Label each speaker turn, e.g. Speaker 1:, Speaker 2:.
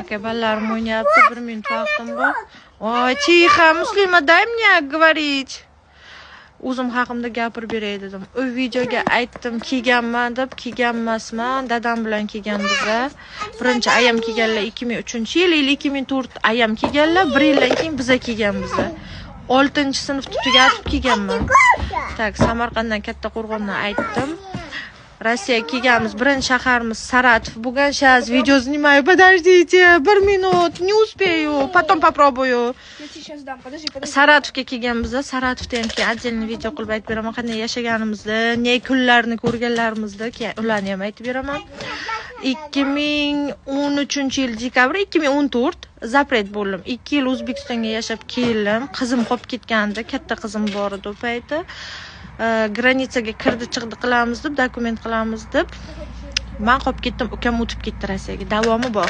Speaker 1: Aka, bolalarim o'ynayapti, bir minut vaqtim bor. Ой, тихо, Muslima, дай мне говорить. O'zim haqimda gapirib beray dedim. U videoga aytdim, kelganman deb, kelgan emasman. Dadam bilan kelgan biza. Birinchi ayam kelganlar 2003-yil или 2004 ayam kelganlar, bir yildan keyin biza kelganmiz. 6-sinfni tugatib kelganman. Так, Samarqanddan, Kattaqo'rg'ondan aytdim. Rossiyaga kelganmiz. Birinchi shaharimiz Saratov bo'lgan. Сейчас видео снимаю. Подождите, bir minut, не успею. Потом попробую.
Speaker 2: Я тебе сейчас дам. Подожди, подожди.
Speaker 1: Saratovga kelganmiz. Saratovda ham keyin отдельный video qilib aytib beraman, qanday yashaganimizni, ne kunlarni ko'rganlarimizni, keyin ularni ham aytib beraman. 2013-yil dekabr 2014 запрет bo'ldim. 2 yil O'zbekistonga yashab keldim. Qizim qolib ketgandi, katta qizim bor edi u payti. Граница ga kirdi chiqdi qilamiz deb, dokument qilamiz deb, man qolib ketdim, ukam o'tib ketdi Rossiyaga. Davomi bor.